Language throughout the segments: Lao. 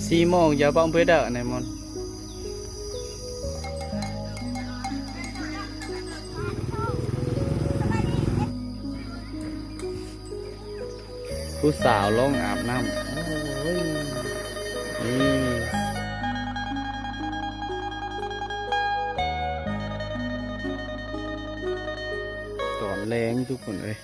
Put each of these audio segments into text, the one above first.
ສີ່ໂມງ ຢ່າເວົ້າເພິ່ນເດີ ນາຍມົນ. ຜູ້ສາວລົງອາບນ້ຳ. ໂອ້ຍ ນີ້ ຕອນແລງທຸກຄົນເອີຍ.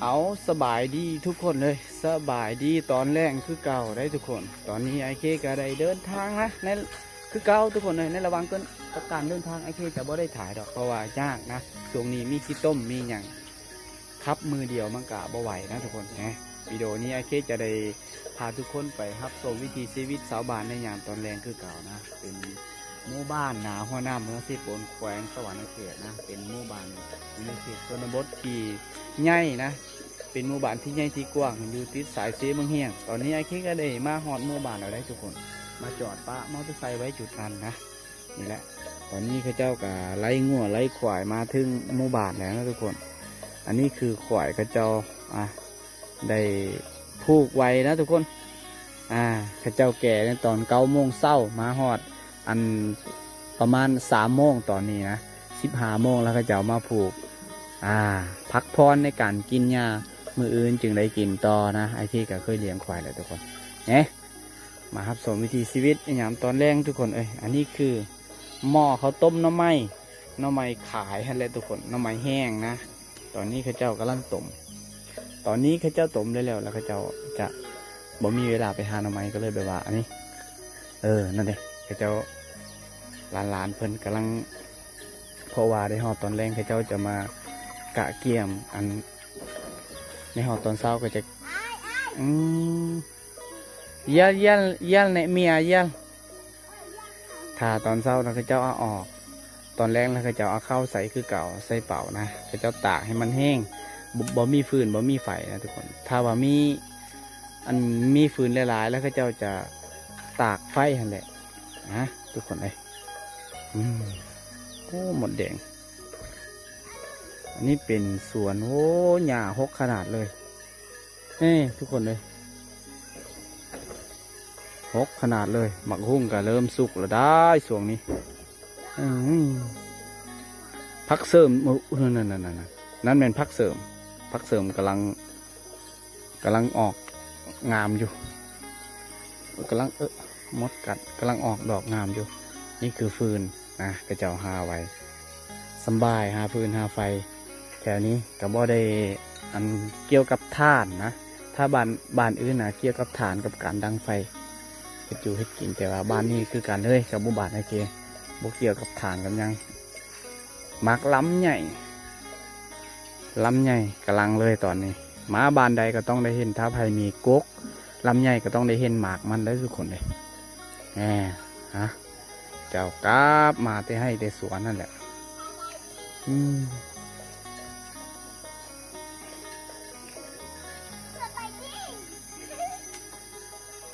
ເອົາ ສະບາຍດີທຸກຄົນເອີຍ, ສະບາຍດີຕອນແລງຄືເກົ່າໄດ໋ທຸກຄົນ. ຕອນນີ້ອ້າຍເຄກໍໄດ້ເດີນທາງນະ ໃນ ຄືເກົ່າທຸກຄົນເອີຍ. ໃນລະຫວ່າງການ ການເດີນທາງ ອ້າຍເຄຈະບໍ່ໄດ້ຖ່າຍດອກ ເພາະວ່າຍາກນະ, ຊ່ວງນີ້ມີຂີ້ຕົມມີຫຍັງ ຂັບມືດຽວມັນກະບໍ່ໄຫວນະທຸກຄົນ. ວິດີໂອນີ້ອ້າຍເຄຈະໄດ້ພາທຸກຄົນໄປຮັບຊົມວິຖີຊີວິດຊາວບ້ານໃນຍາມຕອນແລງຄືເກົ່ານະ. ເປັນ ໝູ່ບ້ານນາຫົວໜ້າ ເມືອງເຊໂປນ ແຂວງສະຫວັນນະເຂດນະ, ເປັນໝູ່ບ້ານຢູ່ໃນເຂດຊົນນະບົດທີ່ໃຫຍ່ນະ, ເປັນໝູ່ບ້ານທີ່ໃຫຍ່ທີ່ກວ້າງ ຢູ່ຕິດສາຍເຊເມືອງຮຽງ. ຕອນນີ້ອ້າຍເຄກໍໄດ້ມາຮອດໝູ່ບ້ານແລ້ວໄດ໋ທຸກຄົນ, ມາຈອດປະມໍເຕີໄຊໄວ້ຈຸດນັ້ນນະ. ນີ້ແຫຼະ ຕອນນີ້ເຂົາເຈົ້າກໍໄລ່ງົວໄລ່ຄວາຍມາເຖິງໝູ່ບ້ານແລ້ວນະທຸກຄົນ. ອັນນີ້ຄືຄວາຍເຂົາເຈົ້າ ອ່າ ໄດ້ຜູກໄວ້ນະທຸກຄົນ. ອ່າ ເຂົາເຈົ້າແກ່ໃນຕອນເກົ້າໂມງເຊົ້າ ມາຮອດອັນປະມານສາມໂມງຕອນນີ້ນະ, ສິບຫ້າໂມງແລ້ວເຂົາເຈົ້າມາຜູກ. ອ່າ ພັກຜ່ອນໃນການກິນຫຍ້າ, ມື້ອື່ນຈຶ່ງໄດ້ກິນຕໍ່ນະ. ອ້າຍເຄກໍເຄີຍລ້ຽງຄວາຍແຫຼະທຸກຄົນ. ເນ ມາຮັບຊົມວິຖີຊີວິດຍາມຕອນແລງທຸກຄົນເອີຍ. ອັນນີ້ຄືໝໍ້ເຂົາຕົ້ມໜໍ່ໄມ້ ໜໍ່ໄມ້ຂາຍຫັ້ນແຫຼະທຸກຄົນ, ໜໍ່ໄມ້ແຫ້ງນະ. ຕອນນີ້ເຂົາເຈົ້າກຳລັງຕົ້ມ, ຕອນນີ້ເຂົາເຈົ້າຕົ້ມໄດ້ແລ້ວ ແລ້ວເຂົາເຈົ້າຈະບໍ່ມີເວລາໄປຫາໜໍ່ໄມ້ ກໍເລີຍແບບວ່າອັນນີ້ ເອີ ນັ້ນເດ້ ເຂົາເຈົ້າ ຫຼານໆເພິ່ນກຳລັງ ເພາະວ່າໄດ້ຮອດຕອນແລງ ເຂົາເຈົ້າຈະມາກະກຽມ ອັນ ໃນຮອດຕອນເຊົ້າກໍຈະ ອືມ ຢານ ຢານ ຢານແນະເມຍ ຢານ ຖ້າຕອນເຊົ້ານະ ເຂົາເຈົ້າເອົາອອກ, ຕອນແລງລະເຂົາເຈົ້າເອົາເຂົ້າໃສ່ຄືເກົ່າ ໃສ່ເປົານະ, ເຂົາເຈົ້າຕາກໃຫ້ມັນແຫ້ງ, ບໍ່ ບໍ່ມີຟືນ ບໍ່ມີໄຟນະທຸກຄົນ. ຖ້າວ່າມີ ອັນ ມີຟືນຫຼາຍໆ ລະເຂົາເຈົ້າຈະຕາກໄຟຫັ້ນແຫຼະນະທຸກຄົນເອີຍ. ອືມ ໂອ້ ມົດແດງ. ອັນນີ້ເປັນສວນ ໂອ້ ຫຍ້າຮົກຂະໜາດເລີຍ. ເອີ ທຸກຄົນເອີຍ ຮົກຂະໜາດເລີຍ. ໝາກຫຸ່ງກະເລີ່ມສຸກລະໄດ໋ຊ່ວງນີ້. ອືມ ຜັກເສີມ ໂອ້ ນັ້ນໆໆໆ ນັ້ນແມ່ນຜັກເສີມ. ຜັກເສີມກຳລັງ ກຳລັງອອກງາມຢູ່ ກຳລັງ ເອີ ມົດກັດ ກຳລັງອອກດອກງາມຢູ່. ນີ້ຄືຟືນນະ ເຂົາເຈົ້າຫາໄວ້ ສຳບາຍ ຫາຟືນຫາໄຟ. ແຖວນີ້ກໍບໍ່ໄດ້ ອັນ ກ່ຽວກັບຖ່ານນະ, ຖ້າບ້ານ ບ້ານອື່ນນະ ກ່ຽວກັບຖ່ານກັບການດັງໄຟ ເຮັດຢູ່ເຮັດກິນ, ແຕ່ວ່າບ້ານນີ້ຄືກັນເລີຍ ກັບໝູ່ບ້ານ ໂອເຄ ບໍ່ກ່ຽວກັບຖ່ານກັບຫຍັງ. ໝາກລຳໃຫຍ່ ລຳໃຫຍ່ກຳລັງເລີຍຕອນນີ້. ມາບ້ານໃດກໍຕ້ອງໄດ້ເຫັນ, ຖ້າໃຜມີກົກລຳໃຫຍ່ກໍຕ້ອງໄດ້ເຫັນໝາກມັນເດີທຸກຄົນເດ້. ແນ່ ຮະ ເຈົ້າກັບມາແຕ່ໄຮ່ແຕ່ສວນນັ້ນແຫຼະ. ອືມ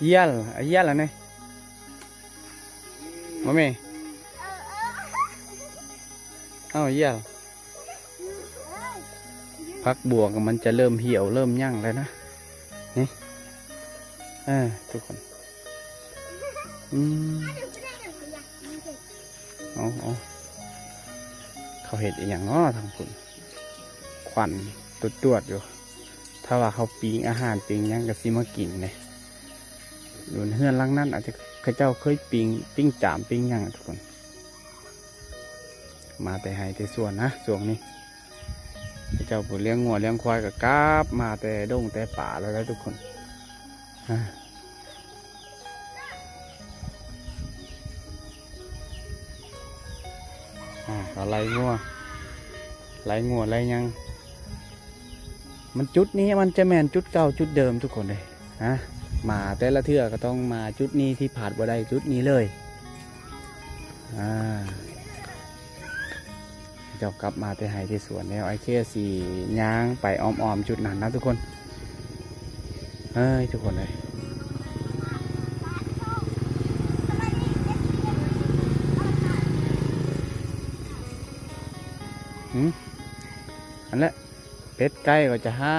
ຢ້ຽນ ຢ້ຽນລະນີ້ ມາແມ່. ເອົ້າ ຢ້ຽນ ຜັກບົວກໍມັນຈະເລີ່ມຫ່ຽວເລີ່ມຫຍັງແລ້ວນະ ນີ້ ເອີ ທຸກຄົນ. ອືມ ເອົາ ເອົາ ເຂົາເຮັດອີ່ຫຍັງເນາະທາງພຸ້ນ ຄວັນຈວດໆຢູ່. ຖ້າວ່າເຮົາປີ້ງອາຫານປີ້ງຫຍັງກໍຊິມາກິນເດ້. ຢູ່ເຮືອນຫຼັງນັ້ນອາດຈະ ເຂົາເຈົ້າເຄີຍປີ້ງ ປີ້ງຈາມ ປີ້ງຫຍັງທຸກຄົນ. ມາແຕ່ໄຮ່ແຕ່ສວນນະຊ່ວງນີ້. ເຈົ້າຜູ້ລ້ຽງງົວລ້ຽງຄວາຍກໍກັບມາແຕ່ດົງແຕ່ປ່າແລ້ວແຫຼະທຸກຄົນ. ອາ ອາ ກໍໄລ່ງົວ ໄລ່ງົວໄລ່ຫຍັງ. ມັນ ຈຸດນີ້ມັນຈະແມ່ນຈຸດເກົ່າຈຸດເດີມທຸກຄົນເດ້. ຮະ ມາແຕ່ລະເທື່ອກໍຕ້ອງມາຈຸດນີ້ ທີ່ພາດບໍ່ໄດ້ຈຸດນີ້ເລີຍ. ອາ ເຈົ້າກັບມາແຕ່ໄຮ່ແຕ່ສວນແລ້ວ ອ້າຍເຄຊິຍ່າງໄປອ້ອມໆຈຸດນັ້ນນະທຸກຄົນ. ເອີຍ ທຸກຄົນເອີຍ ຫື ອັນແຫຼະ ເປັດໄກ່ກໍຈະຫາ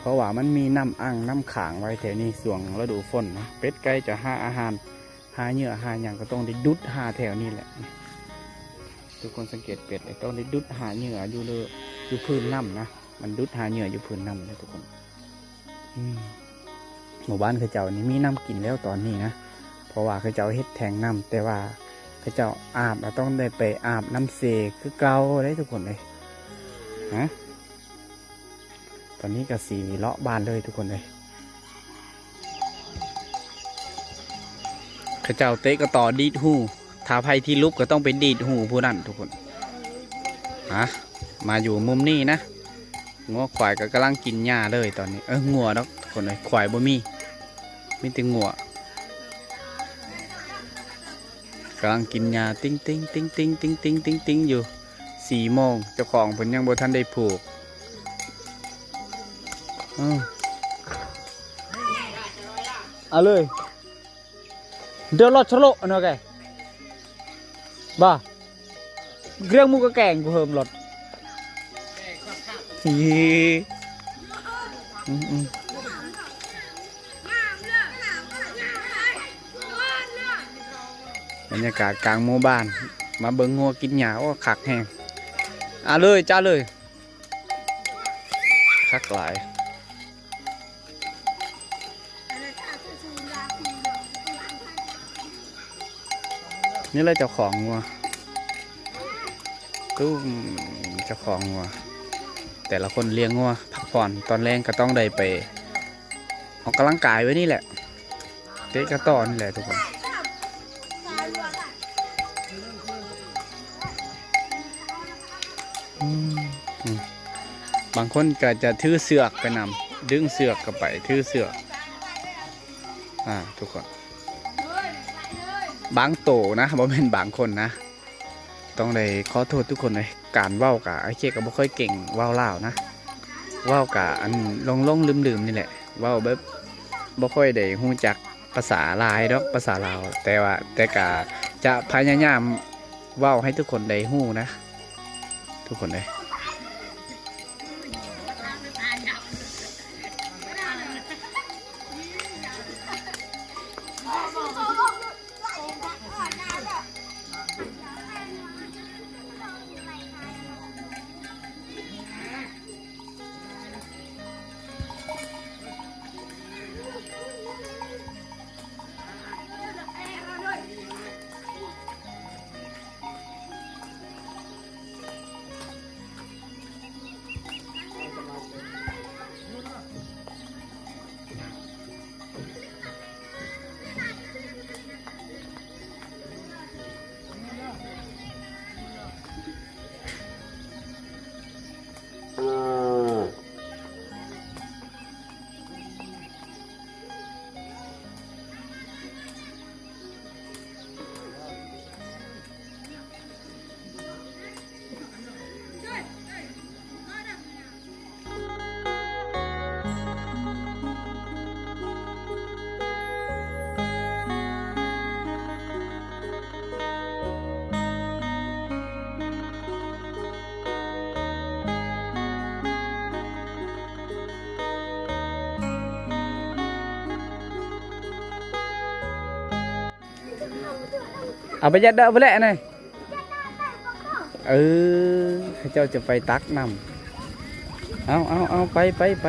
ເພາະວ່າມັນມີນ້ຳອັ່ງນ້ຳຂາງໄວ້ແຖວນີ້ ຊ່ວງລະດູຝົນນະ. ເປັດໄກ່ຈະຫາອາຫານ ຫາເຫຍື່ອຫາຫຍັງກໍຕ້ອງໄດ້ດຸດຫາແຖວນີ້ແຫຼະ. ທຸກຄົນສັງເກດເປັດເດ້ ຕ້ອງໄດ້ດຸດຫາເຫຍື່ອຢູ່ເລີ ຢູ່ພື້ນນ້ຳນະ. ມັນດຸດຫາເຫຍື່ອຢູ່ພື້ນນ້ຳເດ້ທຸກຄົນ. ອືມ ໝູ່ບ້ານເຂົາເຈົ້ານີ້ມີນ້ຳກິນແລ້ວຕອນນີ້ນະ ເພາະວ່າເຂົາເຈົ້າເຮັດແທງນ້ຳ ແຕ່ວ່າເຂົາເຈົ້າອາບລະຕ້ອງໄດ້ໄປອາບນ້ຳເຊຄືເກົ່າເດ້ທຸກຄົນເອີຍ. ຮະ ຕອນນີ້ກໍຊິເລາະບ້ານເລີຍທຸກຄົນເອີຍ. ເຂົາເຈົ້າເຕະກະຕໍດີດຫູ ຖ້າໃຜທີ່ຫຼຸບກໍຕ້ອງໄປດີດຫູຜູ້ນັ້ນທຸກຄົນ. ຮະ ມາຢູ່ມຸມນີ້ນະ. ງົວຄວາຍກໍກຳລັງກິນຫຍ້າເລີຍຕອນນີ້. ເອີ ງົວດອກຄົນເອີຍ ຄວາຍບໍ່ມີ ມີແຕ່ງົວ ກຳລັງກິນຫຍ້າຕິງຕິງຕິງຕິງຕິງຕິງຕິງຕິງຢູ່. ສີ່ໂມງ ເຈົ້າຂອງເພິ່ນຍັງບໍ່ທັນໄດ້ຜູກ. ເອີ ເອົາເລີຍ. Dia lot selo ano ke. Ba. Griang mu ke keng ku hem lot. Hi. ບັນຍາກາດກາງໝູ່ບ້ານ ມາເບິ່ງງົວກິນຫຍ້າ. ໂອ້ ຄັກແຮງ. ອາເລີຍ ຈ້າເລີຍ. ຄັກຫຼາຍ. ນີ້ແຫຼະເຈົ້າຂອງງົວ ຕຸ້ມ ເຈົ້າຂອງງົວ. ແຕ່ລະຄົນລ້ຽງງົວ ພັກຜ່ອນ ຕອນແລງກໍຕ້ອງໄດ້ໄປອອກກຳລັງກາຍໄວ້ນີ້ແຫຼະ. ເຕະກະຕໍນີ້ແຫຼະທຸກຄົນ. ອືມ ອືມ ບາງຄົນກໍຈະຖືເຊືອກໄປນຳ ດຶງເຊືອກກໍໄປ ຖືເຊືອກ. ອາ ທຸກຄົນ ບາງໂຕນະ ບໍ່ແມ່ນບາງຄົນນະ. ຕ້ອງໄດ້ຂໍໂທດທຸກຄົນເລີຍ ການເວົ້າກະ ອ້າຍເຄກະບໍ່ຄ່ອຍເກັ່ງເວົ້າລາວນະ ເວົ້າກະອັນຫຼົງໆລືມໆນີ້ແຫຼະ ເວົ້າແບບບໍ່ຄ່ອຍໄດ້ຮູ້ຈັກພາສາຫຼາຍດອກ ພາສາລາວ ແຕ່ວ່າ ແຕ່ກະຈະພະຍາຍາມເວົ້າໃຫ້ທຸກຄົນໄດ້ຮູ້ນະ ທຸກຄົນເອີຍ. ເອົາໄປຍັດເດີ ເອົາໄປແຫຼະນະ. ເອີ ເຂົາເຈົ້າຈະໄປຕັກນ້ຳ. ເອົາ ເອົາ ເອົາ ໄປ ໄປ ໄປ.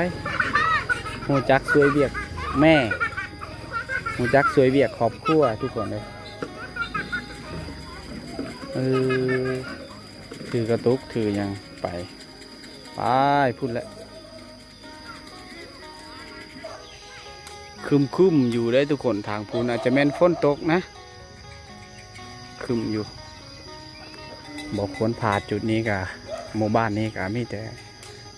ຮູ້ຈັກຊ່ວຍວຽກແມ່ ຮູ້ຈັກຊ່ວຍວຽກຄອບຄົວທຸກຄົນເລີຍ. ເອີ ຖືກະຕຸກ ຖືຫຍັງໄປ ໄປພຸ້ນແຫຼະ. ຄຶມໆຢູ່ເດ້ທຸກຄົນ ທາງພຸ້ນອາດຈະແມ່ນຝົນຕົກນະ ຄຶມຢູ່. ບໍ່ຄວນພາດຈຸດນີ້ກະ ໝູ່ບ້ານນີ້ກະມີແຕ່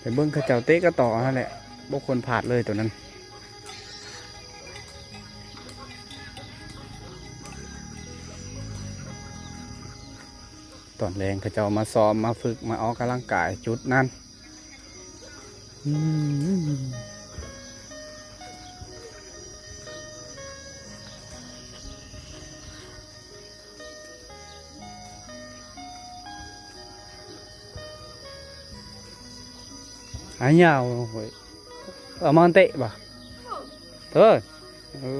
ໄປເບິ່ງເຂົາເຈົ້າເຕະກະຕໍຫັ້ນແຫຼະ ບໍ່ຄວນພາດເລີຍໂຕນັ້ນ. ຕອນແລງເຂົາເຈົ້າມາຊ້ອມ ມາຝຶກ ມາອອກກຳລັງກາຍຈຸດນັ້ນ. ອືມ ອາຍາວເວີຍ. ອາມາເຕະບໍ່? ເອີ ເອີ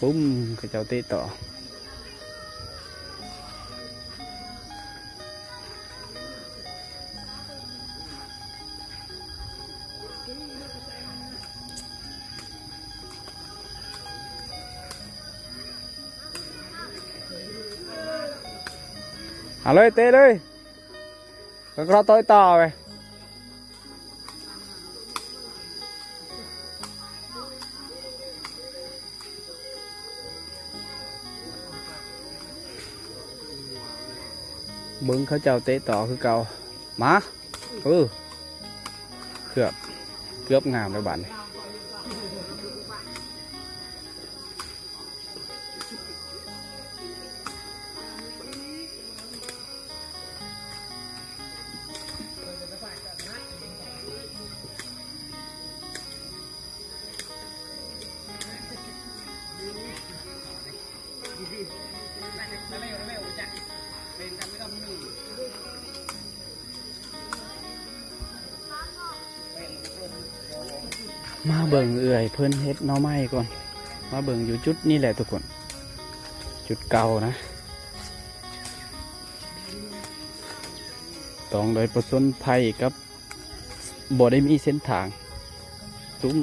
ປຸ້ມ ເຂົາເຈົ້າເຕະຕໍ່. ເອົາເລີຍ ເຕະເລີຍ ກໍລະຕໍ່ຕໍ່ໄປ. ເບິ່ງເຂົາເຈົ້າເຕະຕໍ່ຄືເກົ່າ. ມາ ເອີ ເກືອບ ເກືອບງາມແລ້ວບາດນີ້. ມາເບິ່ງເອື້ອຍເພິ່ນເຮັດໜໍ່ໄມ້ກ່ອນ. ມາເບິ່ງຢູ່ຈຸດນີ້ແຫຼະທຸກຄົນ ຈຸດເກົ່ານະ. ຕ້ອງໄດ້ປະຈົນໄພກັບບໍ່ໄດ້ມີເສັ້ນທາງ. ຕຸ້ມ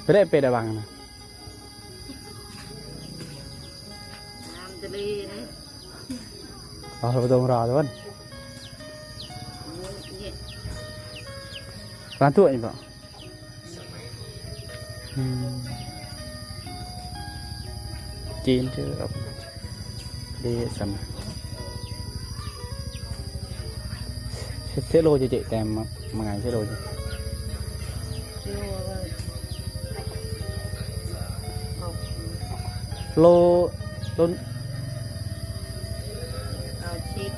ໄປໄດ້ເປັດອະບັງນະ ນ້ຳທະເລນະ. ອໍ ລາວບໍ່ຕ້ອງລໍເດ້ ເພິ່ນ ນີ້ ຮ້ານຖ້ວຍນີ້ບໍ? ອືມ ຈີນເດີ ເດ້ຊັ້ນ ເຊໂລເຈ ແຕ່ມາ ມາງານເຊໂລເຈ ໂລ ໂລ ເອົາເຊັກ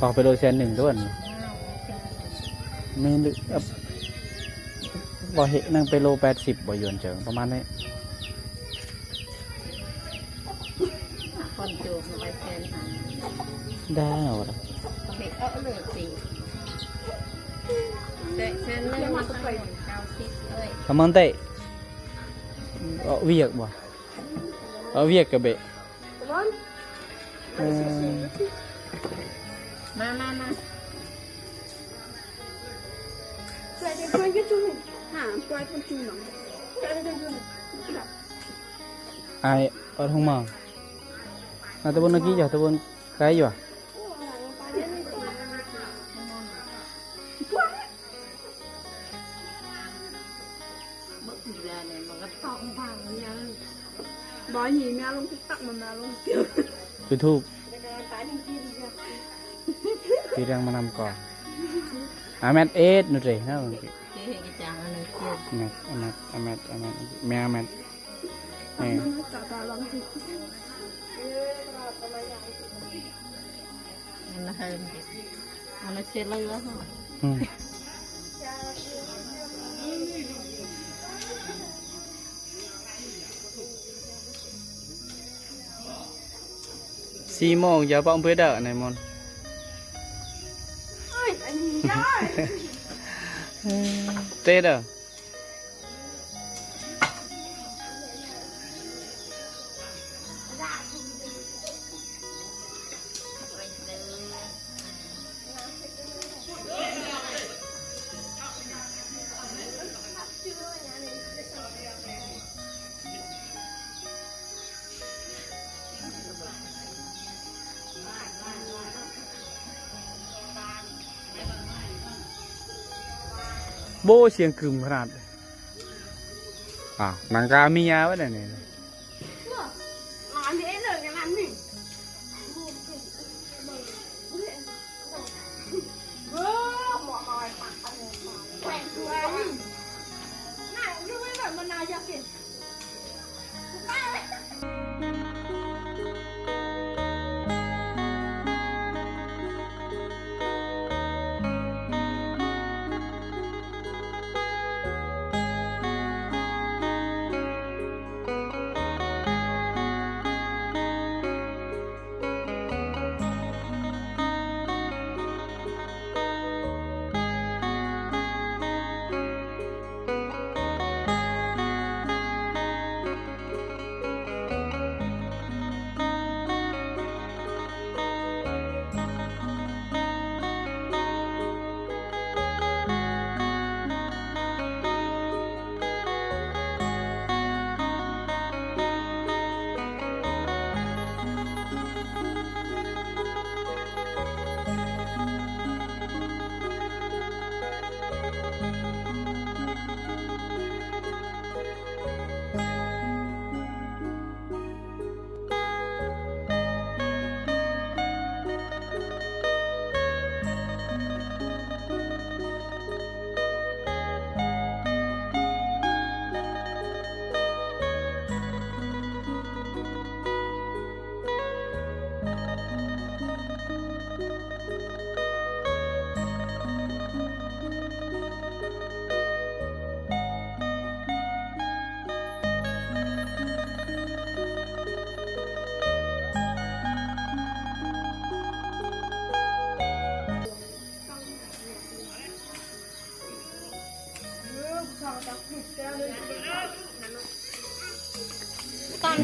ອອກໄປໂລແສນໜຶ່ງດ້ວນ ແມ່ນ ບໍ່ເຫັນ ນັ້ນໄປໂລແປດສິບບໍ່ ຢວນເຈີ ປະມານນີ້. ຄອນໂຈມໄປແສນຫ້າ ໄດ້ເອົາລະ ເຮັດເອົາເລີຍຕິ ແສນໜຶ່ງ ເກົ້າສິບເອີຍ ຄຳມອນເຕະ ເອົາວຽກບໍ່ ເອົາວຽກກະເບະ ເອີ ມາ ມາ ມາ. ອ້າຍ ເອົາທົ່ງມາ ນາຕະບົນນະກີ້ ຕະບົນໄກຢູ່ຫວາ? ບໍ່ຍິງ ແມ່ລົງຕິກຕັອກ ມັນມາລົງຢູທູບ ຕີເລື່ອງມານຳກ່ອນ ອາແມັດເອດ ນູເຕ ເນາະ ແມັດ ອາແມັດ ອາແມັດ ອາແມັດ ແມ່ອາແມັດ ເອີ ອືມ ສີ່ໂມງ ຢາວປອງເພດາ ໄນມອນ ເຕດາ. ໂອ້ ສຽງກຶມຂະໜາດ ອ້າວ ນັ່ງກາເມຍໄວ້ແລ້ວນີ້.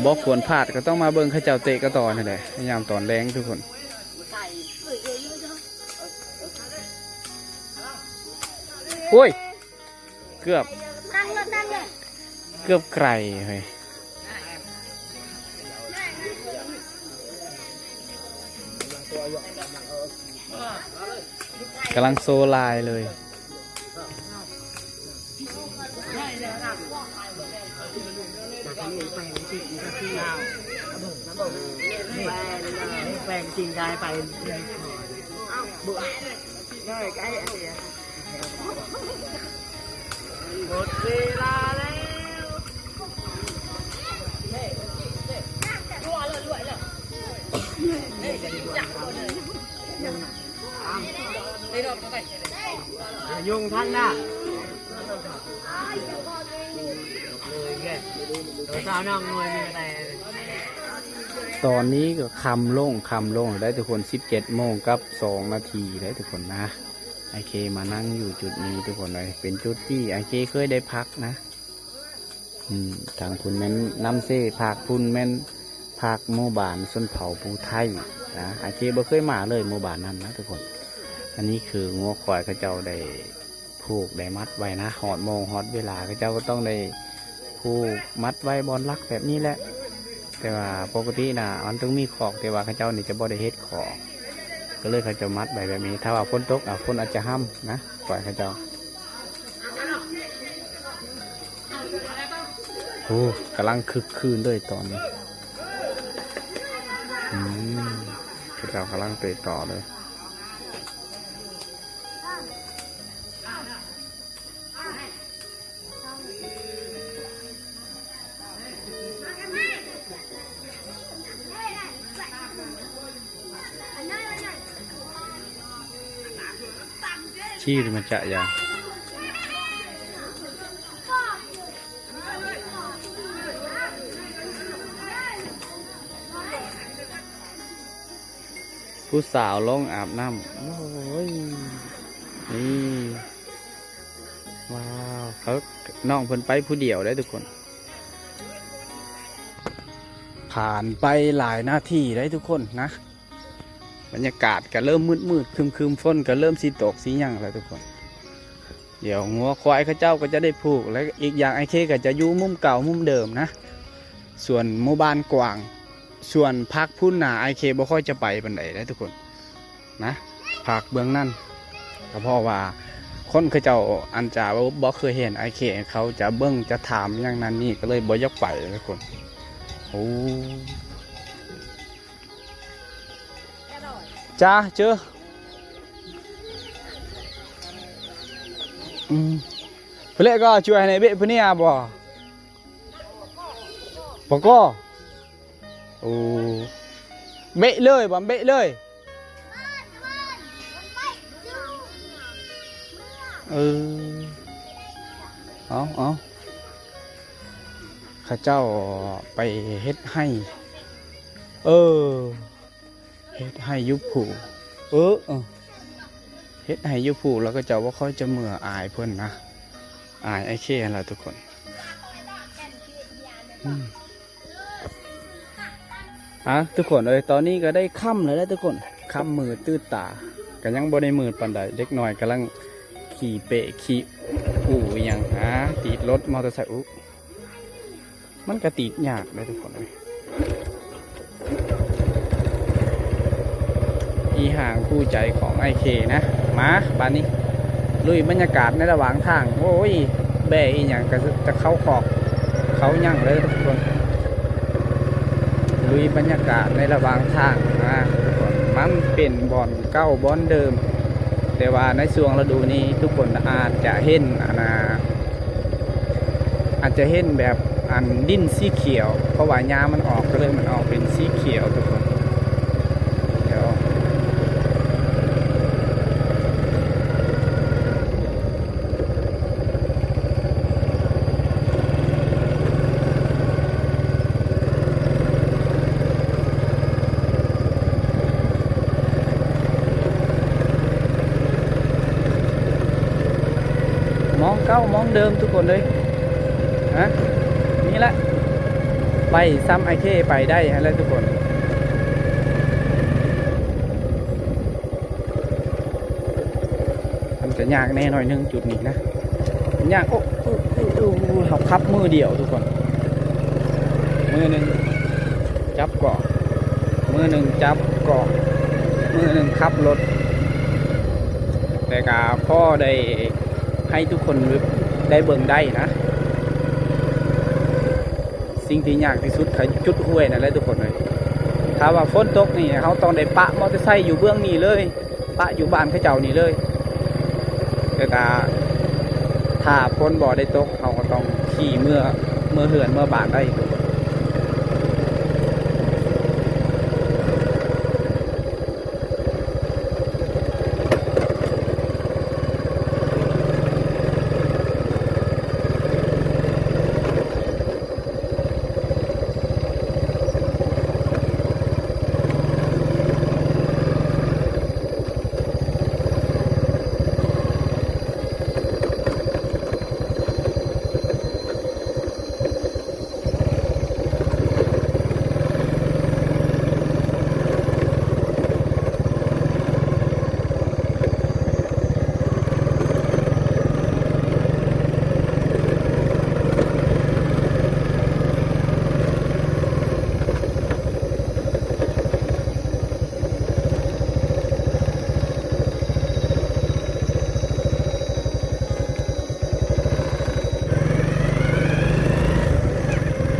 ບໍ່ຄວນພາດ ກໍຕ້ອງມາເບິ່ງເຂົາເຈົ້າເຕະກະຕໍ້ຫັ້ນແຫຼະ ຍາມຕອນແລງທຸກຄົນ. ໂອ້ຍ ເກືອບ ຕັ້ງເລີຍ ຕັ້ງເລີຍ ເກືອບໄກເຮີ້ຍ. ກຳລັງໂຊລາຍເລີຍ. ໝົດເວລາແລ້ວ. ຍຸງທັນນະ ໂຕສາວນ້ອງນ້ອຍມີແຕ່. ຕອນນີ້ກໍຄ່ຳລົງ ຄ່ຳລົງແລ້ວເດ້ທຸກຄົນ ສິບເຈັດໂມງກັບສອງນາທີເດ້ທຸກຄົນນະ. ອ້າຍເຄມານັ່ງຢູ່ຈຸດນີ້ທຸກຄົນເອີຍ ເປັນຈຸດທີ່ອ້າຍເຄເຄີຍໄດ້ພັກນະ. ອືມ ທາງພຸ້ນແມ່ນນ້ຳເຊ ພາກພຸ້ນແມ່ນພາກໝູ່ບ້ານຊົນເຜົ່າປູ່ໄທນະ. ອ້າຍເຄບໍ່ເຄີຍມາເລີຍໝູ່ບ້ານນັ້ນນະທຸກຄົນ. ອັນນີ້ຄືງົວຄວາຍເຂົາເຈົ້າໄດ້ຜູກໄດ້ມັດໄວ້ນະ ຮອດໂມງຮອດເວລາເຂົາເຈົ້າກໍຕ້ອງໄດ້ຜູກມັດໄວ້ບ່ອນຫຼັກແບບນີ້ແຫຼະ. ແຕ່ວ່າປົກກະຕິນະມັນຕ້ອງມີຄອກ ແຕ່ວ່າເຂົາເຈົ້ານີ້ຈະບໍ່ໄດ້ເຮັດຄອກ ກໍເລີຍເຂົາເຈົ້າມັດໄວ້ແບບນີ້. ຖ້າວ່າຝົນຕົກ ອາ ຝົນອາດຈະຮຳນະ ຄວາຍເຂົາເຈົ້າ. ໂອ້ ກຳລັງຄຶກຄື້ນເລີຍຕອນນີ້. ອືມ ເຂົາເຈົ້າກຳລັງເຕະຕໍ່ເລີຍ. ຂີ່ມັນຈະຢ່າງ ຜູ້ສາວລົງອາບນ້ຳ. ໂອ້ຍ ນີ້ ວ້າວ ເຂົາ ນ້ອງເພິ່ນໄປຜູ້ດຽວເດ້ທຸກຄົນ. ຜ່ານໄປຫຼາຍນາທີໄດ້ທຸກຄົນນະ ບັນຍາກາດກໍເລີ່ມມືດໆຄຶມໆ ຝົນກໍເລີ່ມຊິຕົກຊິຫຍັງແລ້ວທຸກຄົນ. ດຽວງົວຄວາຍເຂົາເຈົ້າກໍຈະໄດ້ຜູກ ແລະ ອີກຢ່າງອ້າຍເຄກໍຈະຢູ່ມຸມເກົ່າມຸມເດີມນະ. ສ່ວນໝູ່ບ້ານກວ້າງ ສ່ວນພາກພຸ້ນນະ ອ້າຍເຄບໍ່ຄ່ອຍຈະໄປປານໃດເດ້ທຸກຄົນນະ ພາກເບື້ອງນັ້ນ. ກໍເພາະວ່າຄົນເຂົາເຈົ້າອັນຈະບໍ່ເຄີຍເຫັນອ້າຍເຄ ເຂົາຈະເບິ່ງຈະຖາມຫຍັງນັ້ນນີ້ ກໍເລີຍບໍ່ຢາກໄປທຸກຄົນ. ໂອ້ ຈາເຈີ ອືມ ເພາະແລ້ວກໍຊ່ວຍໃຫ້ເບະຜູ້ນີ້ອະບໍ່? ປະກໍ ໂອ້ ເບະເລີຍບໍ່? ເບະເລີຍ ເອີ ເອົາ ເອົາ ເຂົາເຈົ້າໄປເຮັດໄຮ່ ເອີ ເຮັດໄຮ່ຢູ່ພູ ເອີ ເອີ ເຮັດໄຮ່ຢູ່ພູ ແລ້ວເຂົາເຈົ້າບໍ່ຄ່ອຍຈະເມືອ ອາຍເພິ່ນນະ ອາຍອ້າຍເຄຫັ້ນລະທຸກຄົນ. ອືມ ອ່າ ທຸກຄົນເອີຍ ຕອນນີ້ກໍໄດ້ຄ່ຳແລ້ວເດ້ທຸກຄົນ ຄ່ຳມືດຕື່ນຕາ ກໍຍັງບໍ່ໄດ້ມືດປານໃດ. ເດັກນ້ອຍກຳລັງຂີ່ເປະຂີ່ອູ່ອີ່ຫຍັງ ຫາ ຕີດລົດມໍເຕີໄຊອູ່ ມັນກະຕິດຍາກເດ້ທຸກຄົນເອີຍ ອີ່ຮ່າງຄູ່ໃຈຂອງອ້າຍເຄນະ. ມາ ບາດນີ້ລຸຍບັນຍາກາດໃນລະຫວ່າງທາງ. ໂອ້ຍ ແບ້ອີ່ຫຍັງກະຈະເຂົ້າຄອກເຂົ້າຫຍັງເລີຍທຸກຄົນ. ລຸຍບັນຍາກາດໃນລະຫວ່າງທາງນະທຸກຄົນ. ມັນເປັນບ່ອນເກົ່າບ່ອນເດີມ ແຕ່ວ່າໃນຊ່ວງລະດູນີ້ທຸກຄົນອາດຈະເຫັນ ອັນນ່າ ອາດຈະເຫັນແບບ ອັນ ດິນສີຂຽວ ເພາະວ່າຫຍ້າມັນອອກ ກໍເລີຍມັນອອກເປັນສີຂຽວທຸກຄົນ. ດຽວ ມອງເກົ່າມອງເດີມທຸກຄົນເອີຍ ຮະ ນີ້ແຫຼະ. ໄປຊ້ຳ ໄອເຄໄປໄດ້ຫັ້ນແຫຼະທຸກຄົນ. ມັນກະຍາກແດ່ໜ້ອຍໜຶ່ງຈຸດນີ້ນະ ຍາກ. ໂອ້ ໂອ້ ໂອ້ ເຮົາຂັບມືດຽວທຸກຄົນ ມືໜຶ່ງຈັບກ້ອງ ມືໜຶ່ງຈັບກ້ອງ ມືໜຶ່ງຂັບລົດ ແຕ່ກະພໍໄດ້ໃຫ້ທຸກຄົນໄດ້ເບິ່ງໄດ້ນະ. ສິ່ງທີ່ຍາກທີ່ສຸດຄືຈຸດຫ້ວຍນັ້ນແຫຼະທຸກຄົນເອີຍ. ຖ້າວ່າຝົນຕົກນີ້ ເຮົາຕ້ອງໄດ້ປະມໍເຕີໄຊຢູ່ເບື້ອງນີ້ເລີຍ ປະຢູ່ບ້ານເຂົາເຈົ້ານີ້ເລີຍ. ແຕ່ກະຖ້າຝົນບໍ່ໄດ້ຕົກ ເຮົາກໍຕ້ອງຂີ່ເມືອ ເມືອເຮືອນເມືອບ້ານໄດ້.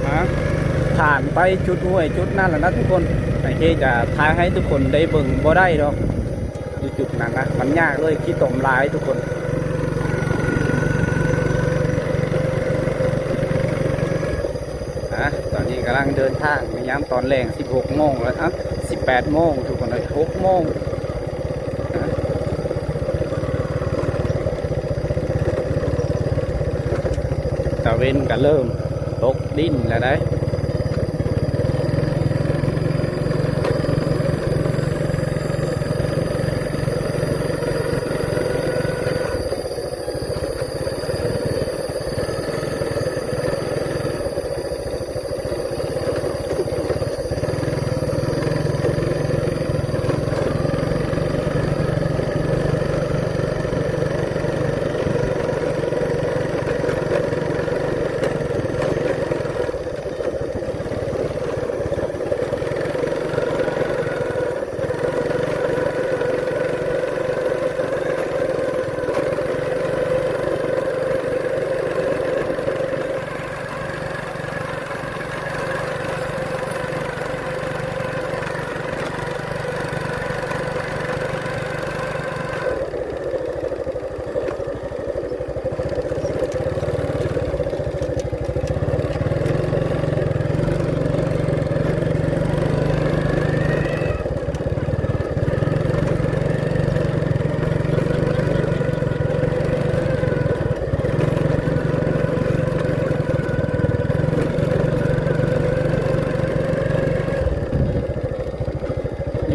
ມາ ຜ່ານໄປຈຸດຫ້ວຍຈຸດນັ້ນແລ້ວນະທຸກຄົນ. ໄອເຄຈະຖ່າຍໃຫ້ທຸກຄົນໄດ້ເບິ່ງບໍ່ໄດ້ດອກ ຢູ່ຈຸດນັ້ນນະ ມັນຍາກເລີຍ ຂີ້ຕົມຫຼາຍທຸກຄົນ. ອ່າ ຕອນນີ້ກຳລັງເດີນທາງໃນຍາມຕອນແລງ ສິບຫົກໂມງແລ້ວ ອ່າ ສິບແປດໂມງທຸກຄົນເອີຍ ຫົກໂມງ ອ່າ ຕາເວັນກໍເລີ່ມຕົກດິນແລ້ວໃດ໋.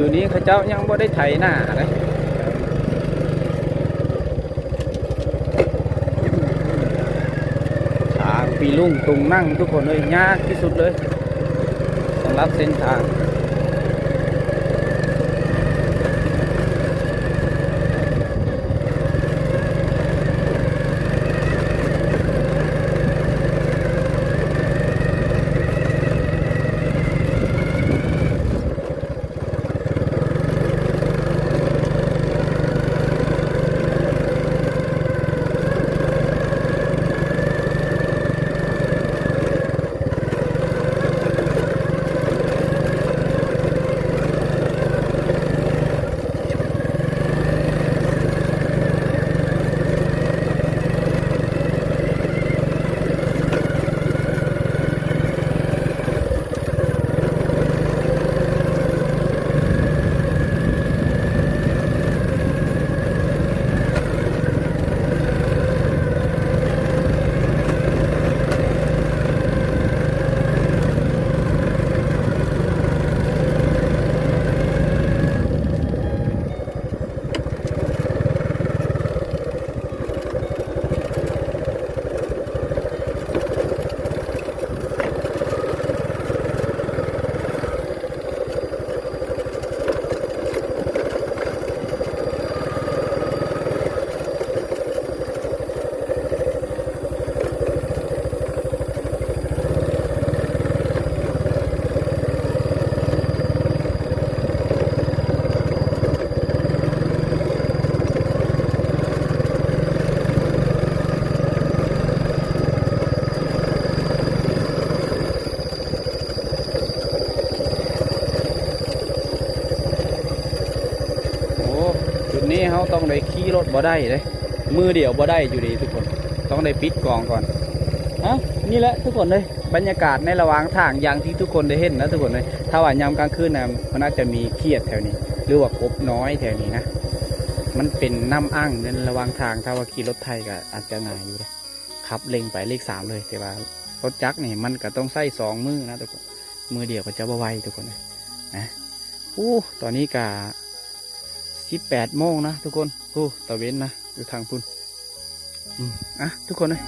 ຢູ່ນີ້ເຂົາເຈົ້າຍັງບໍ່ໄດ້ໄຖນາເດ້. ທາງປີລຸງຕຸງນັງທຸກຄົນເອີຍ ຍາກທີ່ສຸດເລີຍສຳລັບເສັ້ນທາງ. ເ ເຮົາຕ້ອງໄດ້ຂີ່ລົດບໍ່ໄດ້ເດ້ ມືດຽວບໍ່ໄດ້ຢູ່ເດ້ທຸກຄົນ ຕ້ອງໄດ້ປິດກ້ອງກ່ອນ. ເອົ້າ ນີ້ແຫຼະທຸກຄົນເອີຍ ບັນຍາກາດໃນລະຫວ່າງທາງ ຢ່າງທີ່ທຸກຄົນໄດ້ເຫັນນະທຸກຄົນເອີຍ. ຖ້າວ່າຍາມກາງຄືນນະ ມັນອາດຈະມີຂຽດແຖວນີ້ ຫຼືວ່າກົບນ້ອຍແຖວນີ້ນະ. ມັນເປັນນ້ຳອັ່ງໃນລະຫວ່າງທາງ ຖ້າວ່າຂີ່ລົດໄຖກໍອາດຈະງ່າຍຢູ່ເດ້. ຂັບເລັ່ງໄປເລກສາມເລີຍ ແຕ່ວ່າລົດຈັກນີ້ມັນກໍຕ້ອງໃຊ້ສອງມືນະທຸກຄົນ ມືດຽວກໍຈະບໍ່ໄຫວທຸກຄົນເອີຍນະ. ໂອ້ ຕອນນີ້ກໍສິບແປດໂມງນະທຸກຄົນ. ໂອ້ ຕາເວັນນະ ຢູ່ທາງພຸ້ນ. ອືມ ອ່ະ ທຸກຄົນເອີຍ.